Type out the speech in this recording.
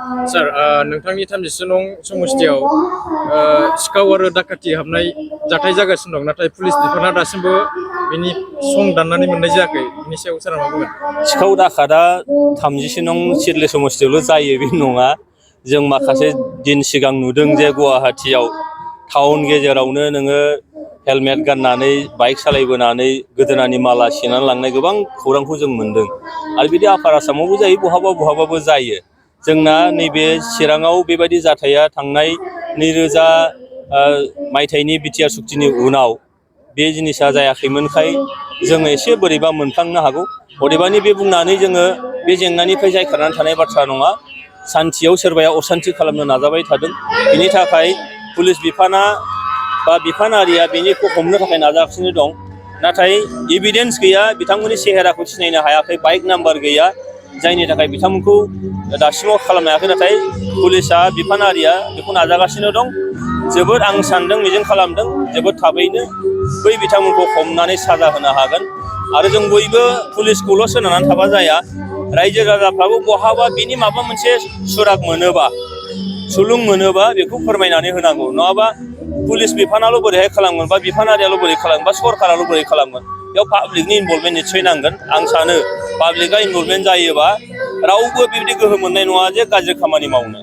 सार नोंथांनि 37 नं समस्थियाव सिखाव आरो दाखाथि हाबनाय जाथाय जागासिनो दं नाथाय पुलिस बिफाना दासिमबो बेनि सं दाननानै मोननाय जायाखै बिनि सायाव सारा मा बुंगोन? सिखाव दाखादा 37 नं सिडले समस्थियावल' जायो बे नङा। जों माखासे दिन सिगां नुदों जे गुवाहाटियाव टाउन गेजेरावनो नोङो हेलमेट गाननानै बाइक सालायबोनानै गोदोनानि माला सेनानै लांनाय गोबां खौरांखौ जों मोनदों आरो बिदि आफार आसामावबो जायो बहाबाबो जायो। जोंना नैबे चिराङाव बेबायदि जाथाया थांनाय 2000 मायथाइनि बिटिआर सुक्तिनि उनाव बे जिनिसा जायाखैमोनखाय जोङो एसे बोरैबा मोनफ्लांनो हागौ। अदेबानि बे बुंनानै जोङो बे जेंनानिफ्राय जायखारनानै थानाय बाथ्रा नङा। सान्थियाव सोरबाया असान्थि खालामनो नाजाबाय थादों। बिनि थाखाय पुलिस बिफाना बा बिफानारिया बेनिखौ हमनो थाखाय नाजागासिनो दं। नाथाय एभिडेन्स गैया, बिथांमोननि सेहेराखौ सिनायनो हायाखै, बाइक नाम्बार गैया, जायनि थाखाय बिथांमोनखौ दासिमाव खालामनो हायाखै। नाथाय पुलिसा बिफानारिया बेखौ नाजागासिनो दं। जोबोद आं सानदों, मिजिं खालामदों जोबोद थाबैनो बै बिथांमोनखौ हमनानै साजा होनो हागोन। आरो जों बयबो पुलिसखौल' सोनारनानै थाबा जाया, रायजो राजाफ्राबो बहाबा बिनि माबा मोनसे सुराग मोनोबा, सुलुं मोनोबा बेखौ फोरमायनानै होनांगौ। नङाबा पुलिस बिफानाल' बोरैहाय खालामगोन बा बिफानारियाल' बोरै खालामगोन बा सरकाराल' बोरै खालामगोन, बेयाव पाब्लिकनि इनभल्भमेन्ट निस्सय नांगोन। आं सानो पाब्लिकआ इनभल्भमेन्ट जायोबा रावबो बेबायदि गोहो मोननाय नङा जे गाज्रि खामानि मावनो।